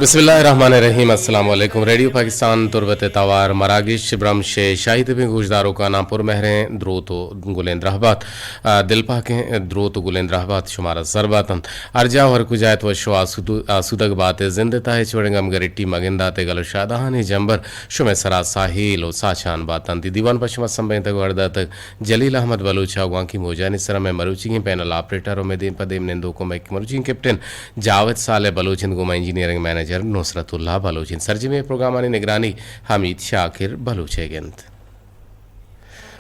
بسم اللہ الرحمن الرحیم۔ السلام علیکم۔ ریڈیو پاکستان تربت ءِ توار مراگش برمش ءِ شاہی تپیں گوشداروکاناں پر مہریں دروت و گلیں درہبات۔ آ، دلپاکیں دروت و گلیں درہبات شمارا سر باتنت۔ ہر جاہ و ہر کجا ات وش و آسود-، آسودگ بات ءُ زند ءِ تہا ہچ وڑیں گم گریٹی مگندات ءُ گل و شادہانی جمبر شمئے سرا ساہیل و ساچان باتنت۔ اے دیوان پہ شما سمبھینتگ و ہر داتگ جلیل احمد بلوچ ءَ گوانکی موجانی سرا۔ مئے مروچیگیں پینل آپریٹر و مئے دیم پہ دیم نندوک و مئے مروچیگیں کیپٹن جاوید صالح بلوچ انت، گوں ما انجینئرنگ منیجر نصرت اللہ بلوچ انت۔ سرجمیں پروگرامانی نگرانی حمید شاکر بلوچ ءَ گنت۔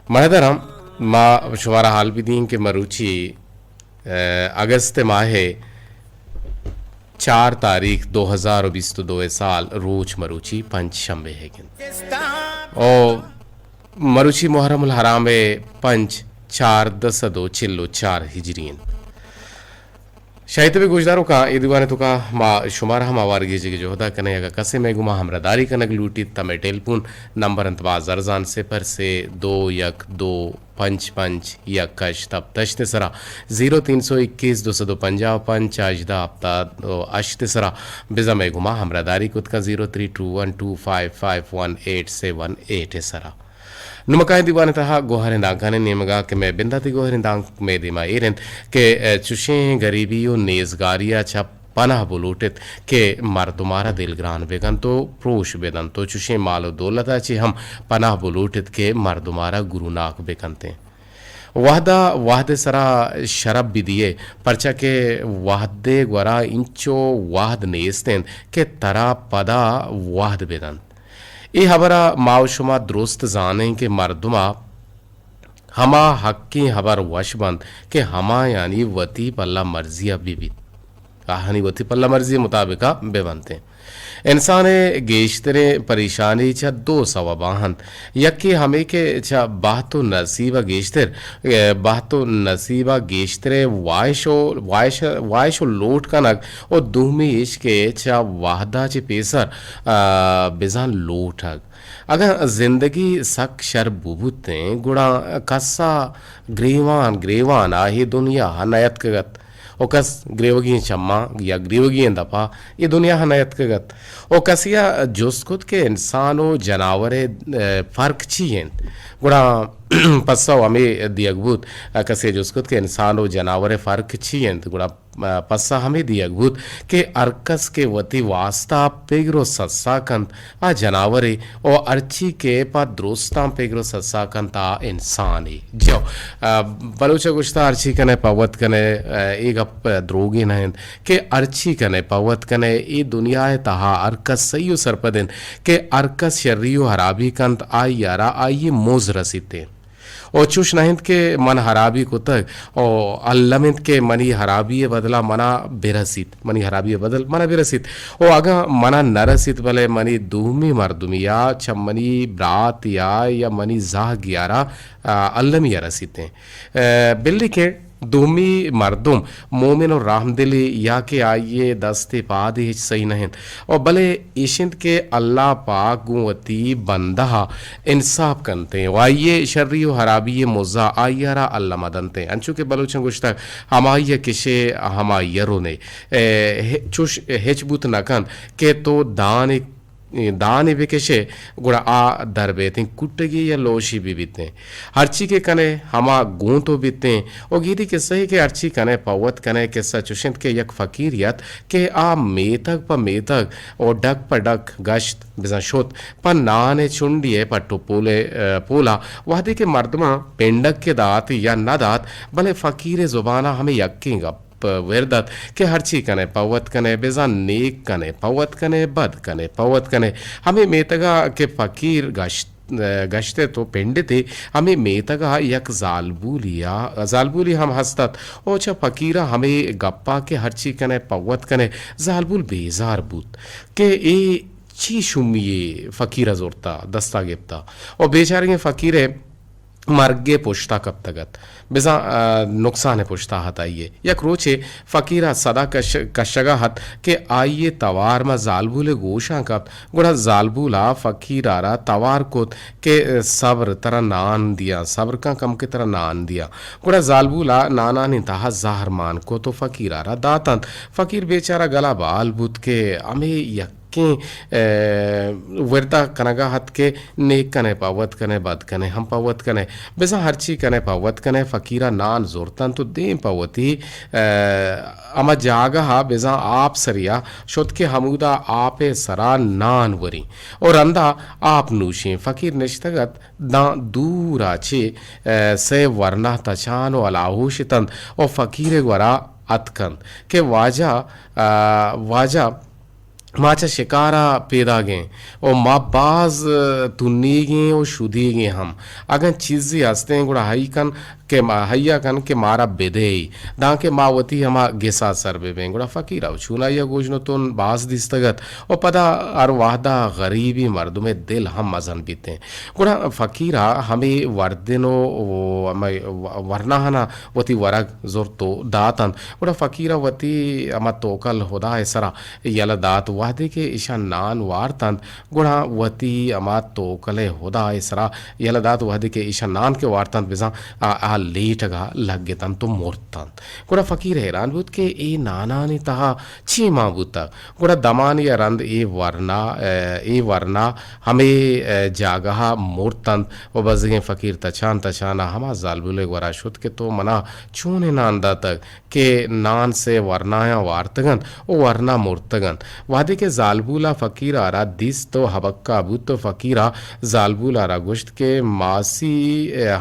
مہدرم، ما شمارا حال بدیں کہ مروچی، ءَ، اگست ماہ ءِ چار تاریخ دو ہزار و بیست و دو ءِ سال روچ مروچی پنچ شنبے ءَ گنت۔ او مروچی محرم الحرام ءِ پنچ، چاردہ سد و چل و چار ہجری انت۔ شاہی تپیں گوشداروکاں، اے دیوان ءِ توکا ما شمارا ہم آوار گیجگ ءِ جہد ءَ کنیں۔ اگاں کسے مئے گوما ہمراہداری کنگ لوٹیت، تہ مئے ٹیلیفون نمبر انت باز ارزان، صفر سے دو یک دو پنچ پنچ یک ہشت ہپت ہشت ءِ سرا، زیرو تین سو اکیس دو سد و پنجاہ و پنچ ہژدہ ہپتاد و ہشت ءِ سرا بزاں مئے گوما ہمراہداری کت کن، zero three two one two five five one eight seven eight ءِ سرا۔ نمکائیں دیوان ءِ تہا گوہریں دانکانی نیمگا کہ مئے بنداتی گوہریں دانک مئے دیما ایر انت کہ، ءَ، چشیں گریبی و نیزگاری ءَ چہ پناہ بلوٹت کہ مردمارا دلگران بکنت و پروش بدنت و چشیں مال و دولتا چہ ہم پناہ بلوٹت کہ مردمارا گروناک بکنتیں۔ وہدا وہد ءِ سرا شرپ بدیئے، پرچا کہ وہد ءِ گورا انچو وہد نیست انت کہ ترا پدا وہد بدنت۔ اے ہبرا ما و شما درست زانیں کہ مردما ہما حقیں ہبر وش بنت کہ ہمایانی وتی پلہ مرضی ءَ بہ بیت، آہانی وتی پلہ مرضی ءِ مطابق ءَ بہ بنتیں۔ انسان ءِ گیشتریں پریشانی چہ دو سوبا انت۔ یکے ہمے کہ چہ بہت و نصیب ءَ گیشتر، ءَ، بہت و نصیب ءَ گیشتریں واہش و، واہش، واہش و لوٹ کنگ و دومی ایش کہ چہ وہدا چہ پیسر، ءَ، بزاں لوٹگ۔ اگاں زندگی سک شر ببوتیں، گڑا کسا گریوان گریوان ءَ اے دنیا ءَ نیتکگ ات۔ و کس گریوگی چماں یا گریوگی دپا اے دنیا ءَ نیتکگ ات۔ و کسے ءَ جست کت کہ انسان و جناور ءِ، ءَ، فرق چی انت؟ گڑا پسو ہمے دیگ بوت، کسے ءَ جست کت کہ انسان و جناور ءِ فرق چی انت؟ گڑا پسہ ہمے دیگ بوت کہ ہر کس کہ وتی واستا پگر و سسا کنت، آ جناورے، و ہرچی کہ پہ درستاں پگر و سسا کنت، آ انسانے۔ جو، ءَ، بلوچ ءَ گوشتہ، ہرچی کنے پہ وت کنے، ءَ، اے گپ دروگے نہ انت کہ ہرچی کنے پہ وت کنے، اے دنیا ءِ تہا ہر کس سہی و سرپد انت کہ ہر کس شری و ہرابی کنت، آئی ءَ را آئی ءِ موز رسیت انت۔ و چوش نہ انت کہ من ہرابی کتگ و الم انت کہ منی ہرابی ءِ بدلا منا برسیت، منی ہرابی ءِ بدل منا برسیت۔ و اگاں منا نہ رسیت، بلے منی دومی مردمی یا چہ منی برات یا، یا منی زہگی ءَ را، ءَ، المی ءَ رسیت انت۔ ءَ، بلی کہ دومی مردم مومن و رحمدلے یا کہ آئی ءِ دست ءُ پادے ہچ سہی نہ انت، و بلے ایش انت کہ اللہ پاک گوں وتی بندہ ءَ انصاف کنت و آئی ءِ شری و ہرابی ءِ مزہ آئی ءَ را الم ءَ دنت۔ انچو کہ بلوچاں گوشتگ، ہمائی ءَ کشے، ہمائی ءَ رونے۔ اے، چوش ہچ بوت نہ کنت کہ تو دانے دانے بہ کشئے، گڑا آ در بیتیں کٹگے یا لوشے بہ بیتیں۔ ہرچی کہ کنئے، ہما گوں تو بیتیں۔ و گیدی کسہے کہ ہرچی کنئے، پہ وت کنئے، کسہ چوش انت کہ یک فقیرے ات کہ آ میتگ پہ میتگ و ڈک پہ ڈک گشت، بزاں شت، پہ نان ءِ چنڈی ءِ پٹ و پول ءِ، ءَ، پولا۔ وہدے کہ مردماں پنڈگ کہ دات یا نہ دات، بلے فقیر ءِ زبان ءَ ہمے یکیں گپ ءَ ورد ات کہ ہرچی کنئے پہ وت کنئے، بزاں نیک کنئے پہ وت کنئے، بد کنئے پہ وت کنئے۔ ہمے میتگ ءَ کہ فقیر گشت، گشت ات و پنڈتے، ہمے میتگ ءَ یک زالبولی ءَ، زالبولی ہم ہست ات و چہ فقیر ءَ ہمے گپ ءَ کہ ہرچی کنئے پہ وت کنئے، زالبول بیزار بوت کہ اے چی شومی یے فقیر ءَ زرتہ، دست ءَ گپتہ و بیچارگیں فقیر ءِ مرگ ءِ پشتا کپتگ ات، بزاں، آ، نقصان ءِ پشتا ات آئی ءِ۔ یک روچے فقیر ءَ صدا کش-، کشگا ات کہ آئی ءِ توار ماں زالبول ءِ گوشاں کپت، گڑا زالبول ءَ فقیر ءَ را توار کت کہ صبر، ترا نان دیاں، صبر کن کمکے ترا نان دیاں۔ گڑا زالبول ءَ نانانی تہا زہر مان کت ءُ فقیر ءَ را داتنت۔ فقیر بیچارہ گلا بال بوت کہ ہمے یک کیں، ءَ، وردا کنگا ات کہ نیک کنے پہ وت کنے، بد کنے ہم پہ وت کنے، بزاں ہرچی کنے پہ وت کنے۔ فقیرا نان زرتنت و دیم پہ وتی، ءَ، ہما جاگہا بزاں آپ سریا شت کہ ہمودا آپ ءِ سرا نان وریں و رندا آپ نوشیں۔ فقیر نشتگ ات داں دورا چہ، ءَ، سے ورنا تچان و ہلاہوش اتنت و فقیر ءِ گورا اتکنت کہ واجہ، ءَ، واجہ، ما چہ شکار ءَ پیداگیں و ما باز تنیگیں و شدیگیں ہم۔ اگاں چیزے ہستیں گڑا ہئی کن کہ ما، ہیا کن کہ مارا بدئے، دانکہ ما وتی ہما گسا سر ببیں۔ گڑا فقیر ءَ چونائی ءَ گوژن و تن باز دیستگ ات و پدا ہر وہدا غریبیں مردمے دل ہم مزن بیتیں۔ گڑا فقیر ءَ ہمے وردن و، و ہمے ورناہانا وتی ورگ زرت و داتنت۔ گڑا فقیر ءَ وتی ہما توکل ہدا ءِ سرا یلہ دات۔ وہدے کہ ایشاں نان وارتنت، گڑا وتی ہما توکل ءِ ہدا ءِ سرا یلہ دات۔ وہدے کہ ایشاں نان کہ وارتنت، بزاں آ، آ لیٹگا لگتنت و مرتنت۔ گڑا فقیر حیران بوت کہ اے نانانی تہا چی مان بوتگ؟ گڑا دمانے ءَ رند اے ورنا، ءَ، اے ورنا ہمے، ءَ، جاگہا مرتنت و بزگیں فقیر تچان تچان ءَ ہما زالبول ءِ گورا شت کہ تو منا چونیں نان داتگ؟ کہ نان سے ورنایاں وارتگ انت و ورنا مرتگ انت۔ وہدے کہ زالبول ءَ فقیر ءَ را دیست و ہبکہ بوت و فقیر ءَ زالبول ءَ را گوشت کہ ماسی،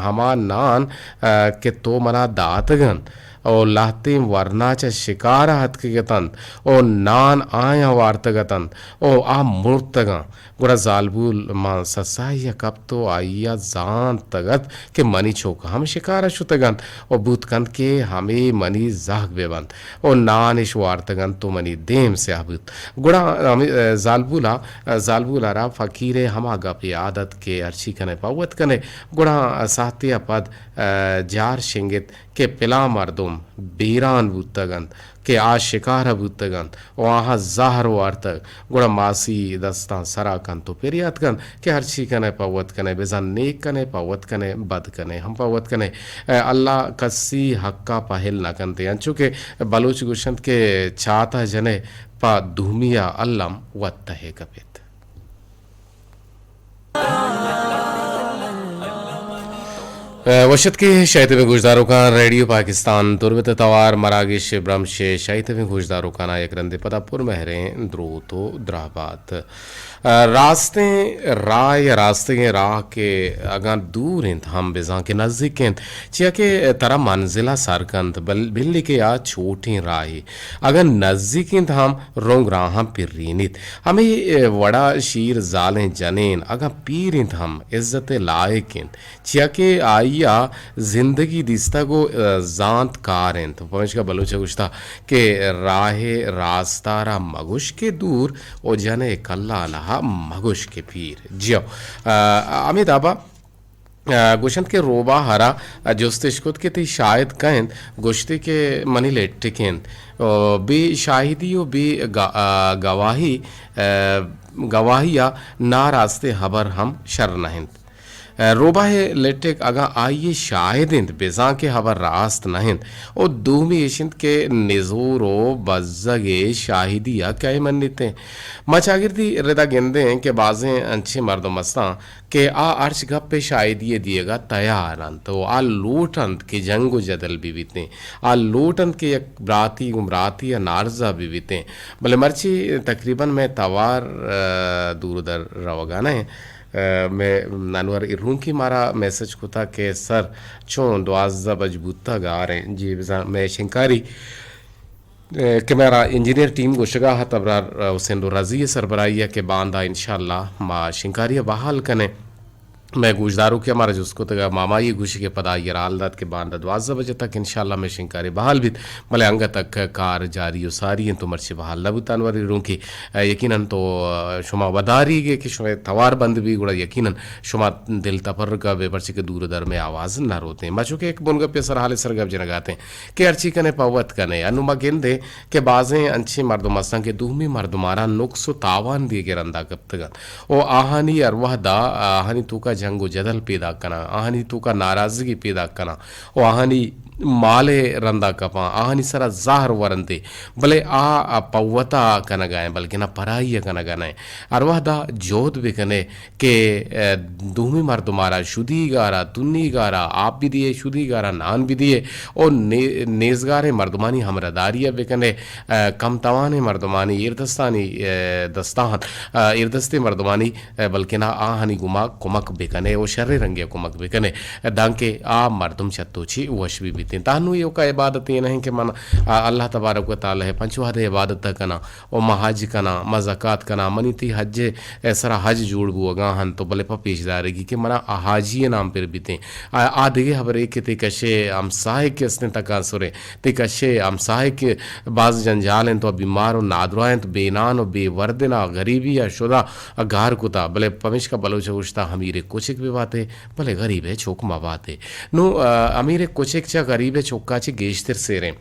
ہما نان، ءَ، کہ تو منا داتگ انت و لہتیں ورنا چہ شکار ءَ اتکگ اتنت و نان آیاں وارتگ اتنت و آ مرتگ انت۔ گڑا زالبول مان سسائی ءَ کپت و آئی ءَ زانتگ ات کہ منی چک ہم شکار ءَ شتگ انت و بوت کنت کہ ہمے منی زہگ بہ بنت و نان اش وارتگ انت و منی دیم سیاہ بوت۔ گڑا ہمے، ءَ، زالبول ءَ، زالبول ءَ را فقیر ءِ ہما گپ یات ات کہ ہرچی کنے پہ وت کنے۔ گڑا ساہتے ءَ پد، ءَ، جار شنگت کہ پلاں مردم بیران بوتگ انت کہ آ شکار ءَ بوتگ انت و آہاں زہر وارتگ، گڑا ماسی دستاں سرا کنت و پریات کنت کہ ہرچی کنے پہ وت کنے، بزاں نیک کنے پہ وت کنے، بد کنے ہم پہ وت کنے۔ اے اللہ کسی حق ءَ پہل نہ کنت۔ انچو کہ بلوچ گوشنت کہ چات ءَ جنے پہ دومی ءَ الم وت تہ ءَ کپیت۔ ءَ، وش اتک ئے شاہی تبیں گوشداروکاں، ریڈیو پاکستان تربت ءِ توار مراگش برمش ءِ شاہی تبیں گوشداروکاں یک رندے پدا پر مہریں دروت و دراہ بات۔ ءَ، راستیں راہ یا راستگیں راہ کہ اگاں دور انت ہم بزاں کہ نزیک انت، چیا کہ ترا منزل ءَ سر کنت، بل-، بلے کہ آ چوٹیں راہے۔ اگاں نزیک انت ہم رنگ راہاں پرینیت۔ ہمے وڑا شیر زالیں جنین اگاں پیر انت ہم عزت ءِ لائق انت، چیا کہ آئی ءَ زندگی دیستگ و، ءَ، زانت کار انت۔ پمیشکا بلوچ ءَ گوشتہ کہ راہ ءِ راستار ءَ مگوش کہ دور و جن ءِ کلان ءَ مگوش کہ پیر۔ جیو، ءَ، ہمے دابا ءَ، گوشنت کہ روباہ ءَ را جستش کت کہ تئی شاہد کئے انت؟ گوشتی کہ منی لٹک انت۔ ءَ، بے شاہدی و بے گا-، ءَ، گواہی، ءَ، گواہی ءَ ناراستیں ہبر ہم شر نہ انت۔ ءَ، روباہ ءِ لٹک اگاں آئی ءِ شاہد انت، بزاں کہ ہبر راست نہ انت۔ و دومی ایش انت کہ نزور و بزگ ءِ شاہدی ءَ کئے منیت انت؟ ما چاگردی ردا گندیں کہ بازیں انچیں مردم استاں کہ آ ہرچ گپے شاہدی ءِ دیگ ءَ تیار انت و آ لوٹ انت کہ جنگ و جدل بہ بیتیں۔ آ لوٹ انت کہ یک براتی گوں براتی ءَ نارزا بہ بیتیں۔ بلے مرچی تقریباً مئے توار، ءَ، دور در روگا نہ انت۔ ءَ، مئے انور ایرونکی مارا میسج کتا کہ سر چون دوازدہ بج بوتا گاریں۔ جی بزاں مئے شنکاری ءَ، کہ مارا انجینئر ٹیم گوشگا ات، ابرار، ءَ، حسین رازی ءِ سربراہی ءَ کہ باندا انشاءاللہ ما شنکاری ءَ بحال کنیں۔ مئے گوشداروکے ہمارا جست کتگ ء مامائی گوشی کہ پدا آئی ء را حال دات کہ باندا دوازدہ بجہ تک انشاءاللہ مئے شنکاری بحال بیت، بلے انگت تک کار جاری و ساری انت و مرچی بحال نہ بوت۔ انور ایرونکی، ء، یقیناً تو، ء، شما وداریگ ء کہ شمئے توار بند بی گڑا یقیناً شما دل تپرک بے، پرچی کہ دور در مئے آواز نہ روتیں۔ ما چونکہ یک بنگپے سر حال سر گپ جنگاتیں کہ ہرچی کنے پہ وت کنے۔ انو ما گندیں کہ بازیں انچیں مردم ہستاں کہ دومی مردماں را نقص و تاوان دیگ ء رندا کپتگ انت و آہانی ہر وہدا آہانی توکا جنگ و جدل پیداک کناں، آہانی توکا ناراضگی پیداک کناں و آہانی مال ء رندا کپاں، آہانی سرا زہر ورنتے، بلے آ، آ پہ وتا کنگا ایں، بلکنا پرائی ء کنگا نہ ایں۔ ہر وہدا جہد بکنے کہ، ء، دومی مردمارا شدیگارا، تنیگارا آپ بدیے، شدیگارا نان بدیے او نے-، نیزگاریں مردمانی ہمراہداری ء بکنے، ء، کم توانیں مردمانی ایردستانی، ء، دستان، ء، ایردستیں مردمانی، ء، بلکنا آہانی گما کمک بکنے او شریں رنگے ء کمک بکنے، دانکہ آ مردم چتو چی وش بی بیتیں۔ تانو ایوکا عبادت اے نہ کہ من، ء، اللہ تبارک و تعالی ء پنچ وہد عبادت کناں۔ و ما حج کناں، ما زکات کناں، منی تئی حج ء سرا حج جوڑ بوگا ہنت، تو بلے پہ پیش دارگی کہ منا آ حاجی ء نام پر بیتیں۔ آ، آ دگہ ہبرے کہ تئی کشے ہمساہگ کہ استیں تکانسریں، تئی کشے ہمساہگ کہ باز جنجال انت و بیمار و نادراہ انت، بے نان و بے وردنا غریبی ء شدا گار کتا، بلے پمیشکا بلوچ ء گوشتا ہمیر کچک بہ باتے، بلے غریب ء چک مہ باتے۔ نوں، آ، امیر کچک چہ غریب ء چکا چہ گیشتر سیریں۔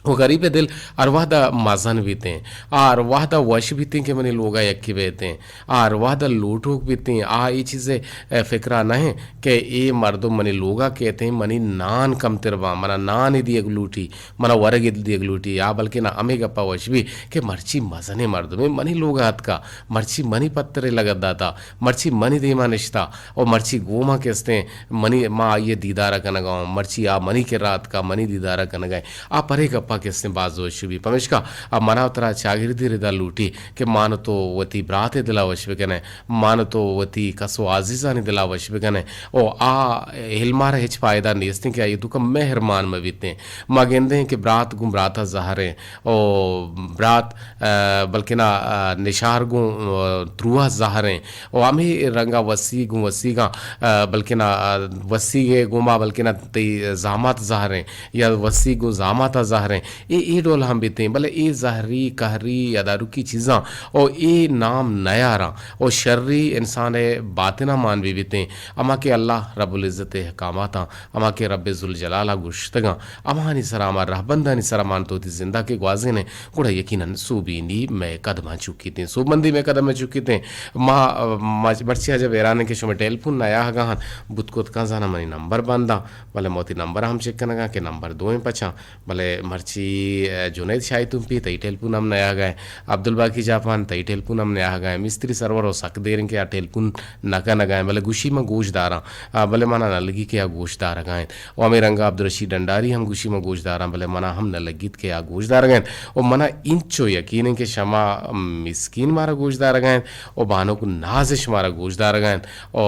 و غریب ء دل ہر وہد ء مزن بیتیں، آ ہر وہد ء وش بیتیں کہ منی لوگ ء یکے بیتیں، آ ہر وہد ء لوٹوک بیتیں، آ اے چیز ء فکر ء نہ انت کہ اے مردم منی لوگ ء کیتیں، منی نان کمتر باں، منا نان ء دیگ لوٹی، منا ورگ ء دیگ لوٹی، آ بلکنا ہمے گپ ء وش بی کہ مرچی مزنیں مردمے منی لوگ ء اتکا، مرچی منی پتر ء لگت داتا، مرچی منی دیما نشتا و مرچی گوما کہ استیں منی، ما آئی ء دیدار ء کنگا اوں، مرچی آ منی کرا اتکا، منی دیدار ء کنگا ایں۔ آ پرے گپا کہ استیں باز وش بی۔ پمیشکا آ منا و ترا چاگردی ردا لوٹی کہ مان تو وتی برات ء دلا وش بکنئے، مان تو وتی کس و عزیزانی دلا وش بکنئے۔ او آ علم ء را ہچ فائدہ نیستیں کہ آئی توکا مہر مان مہ بیتیں۔ ما گندیں کہ برات گوں براتا زہریں۔ او برات، ء، بلکنا، ء، نشار گوں، ء، تروہ زہریں۔ او ہمے رنگا وسی گوں وسیگاں، ء، بلکنا، ء، وسیگ گوما بلکنا تئی زامات زہریں یا وسی گوں زاماتا زہریں۔ اے، اے ڈول ہم بیتیں، بلے اے زہری، قہری یا داروکی چیزاں او اے نام نیاراں او شری انسان ء باطنا مان بی بیتیں۔ ہما کہ اللہ رب العزت ء احکاماتاں، ہما کہ رب ذوالجلال ء گوشتگاں، ہماہانی سرا، ہما رہبندانی سرا مان تو وتی زندہ کہ گوازینیں، گڑا یقیناً سوبینی مئے قدماں چکیتیں، سوبمندی مئے قدم ء چکیتیں۔ ما، ما مرچی عجب حیران ایں کہ شمئے ٹیلیفون نیاہگا ہن، بوت کت کن زاناں منی نمبر بنداں، بلے ما وتی نمبر ہم چک کنگاں کہ نمبر دوئیں پچاں، بلے مرچی، ء، جنید شاہی تمپی تئی ٹیلیفون ہم نیاہگا ایں، عبدالباقی جاپان تئی ٹیلیفون ہم نیاہگا ایں، مستری سرور و سک دیریں کہ آ ٹیلیفون نہ کنگا ایں، بلے گوشی ما گوش داراں، آ، بلے منا نہ لگی کہ آ گوش دارگا انت۔ و ہمے رنگا عبدالرشید ڈنڈاری ہم گوشی ما گوش داراں، بلے منا ہم نہ لگیت کہ آ گوش دارگا انت۔ و منا انچو یقین انت کہ شما مسکین مارا گوش دارگا انت و بانک نازش مارا گوش دارگا انت و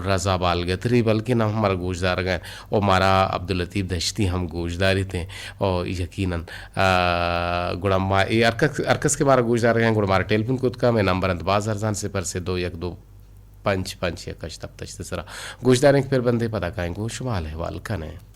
رضا بالگتری بلکن ہم مارا گوش دارگا انت و مارا عبداللطیف دشتی ہم گوش داریت انت و یقیناً، آ، گڑا ما اے ہر کس، ہر کس کہ مارا گوش دارگا انت گڑا مارا ٹیلیفون کت کا، مئے نمبر انت باز ارزان، صفر سے دو یک دو پنچ پنچ یک ہشت ہفت ہشت سرا گوش داریں کہ پھر بندے پدا کائیں گوں شما حال احوال کنیں۔